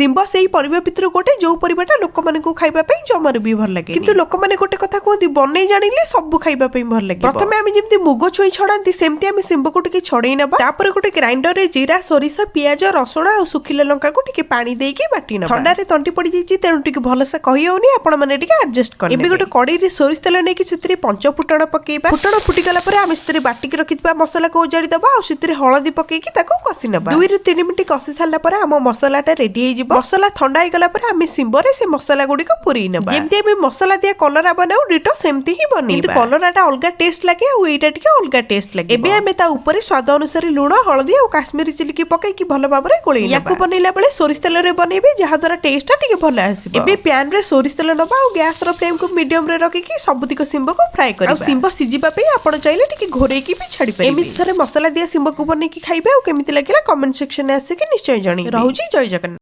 ଶିମ୍ବ ସେଇ ପରିବା ଭିତରୁ ଗୋଟେ, ଯୋଉ ପରିବାଟା ଲୋକମାନଙ୍କୁ ଖାଇବା ପାଇଁ ଜମାରୁ ବି ଭଲ ଲାଗେ। କିନ୍ତୁ ଲୋକମାନେ ଗୋଟେ କଥା କୁହନ୍ତି, ବନେଇ ଜାଣିଲେ ସବୁ ଖାଇବା ପାଇଁ ଭଲ ଲାଗେ। ପ୍ରଥମେ ଆମେ ଯେମିତି ମୁଗ ଛୁଇଁ ଛଡାନ୍ତି, ସେମିତି ଆମେ ଶିମ୍ବକୁ ଟିକେ ଛଡେଇ ନେବା। ତାପରେ ଗୋଟେ ଗ୍ରାଇଣ୍ଡରରେ ଜିରା, ସୋରିଷ, ପିଆଜ, ରସୁଣ ଆଉ ଶୁଖିଲା ଲଙ୍କାକୁ ଟିକେ ପାଣି ଦେଇକି ବାଟି ନେବା। ଥଣ୍ଡାରେ ତଣ୍ଟି ପଡିଯାଇଛି, ତେଣୁ ଟିକେ ଭଲସେ କହି ହଉନି, ଆପଣ ମାନେ ଟିକେ ଆଡଜଷ୍ଟ କରିବେ। ଏବେ ଗୋଟେ କଡେଇରେ ସୋରିଷ ତେଲ ନେଇକି ସେଥିରେ ପଞ୍ଚ ଫୁଟଣ ପକେଇବା। ଫୁଟଣ ଫୁଟିଗଲା ପରେ ଆମେ ସେଥିରେ ବାଟିକି ରଖିଥିବା ମସଲାକୁ ଓଜାଡି ଦବା ଆଉ ସେଥିରେ ହଳଦୀ ପକେଇକି ତାକୁ କଷି ନେବା। 2ରୁ 3 ମିନିଟ୍ କଷି ସାରିଲା ପରେ ଆମ ମସଲାଟା ରେଡି ହେଇଯିବ। ମସଲା ଥଣ୍ଡା ହେଇଗଲା ପରେ ଆମେ ଶିମ୍ବରେ ସେ ମସଲା ଗୁଡିକ ପୁରେଇ ନେବା। ଯେମିତି ଆମେ ମସଲା ଦିଆ କଲରା ବନାଉ, ଡିଟୋ ସେମିତି ହିଁ ବନେଇବା। କିନ୍ତୁ କଲରାଟା ଅଲଗା ଟେଷ୍ଟ ଲାଗେ ଆଉ ଏଇଟା ଟିକେ ଅଲଗା ଟେଷ୍ଟ ଲାଗେ। ଏବେ ଆମେ ତା ଉପରେ ସ୍ୱାଦ ଅନୁସାରେ ଲୁଣ, ହଳଦୀ ଆଉ କାଶ୍ମୀରୀ ଚିଲିକି ପକେଇକି ଭଲ ଭାବରେ ଗୋଳେଇ। ୟାକୁ ବନେଇଲା ବେଳେ ସୋରିଷ ତେଲରେ ବନେଇବେ, ଯାହା ଦ୍ୱାରା ଟେଷ୍ଟଟା ଟିକେ ଭଲ ଆସିବ। ଏବେ ପ୍ୟାନ ରେ ସୋରିଷ ତେଲ ନବା ଆଉ ଗ୍ୟାସ ର ଫ୍ଲେମ କୁ ମିଡିୟମ ରେ ରଖିକି ସବୁତିକ ଶିମ୍ବକୁ ଫ୍ରାଏ କରିବା। ଆଉ ଶିମ୍ବ ସିଝିବା ପାଇଁ ଆପଣ ଚାହିଁଲେ ଟିକେ ଘୋରେଇକି ବି ଛାଡି ପାରିବେ। ଏମିତି ଥରେ ମସଲା ଦିଆ ଶିମ୍ବକୁ ବନେଇକି ଖାଇବେ ଆଉ କେମିତି ଲାଗିଲା କମେଣ୍ଟ ସେକ୍ସନରେ ଆସିକି ନିଶ୍ଚୟ ଜଣେଇବେ। ରହୁଛି, ଜୟ ଜଗନ୍ନାଥ।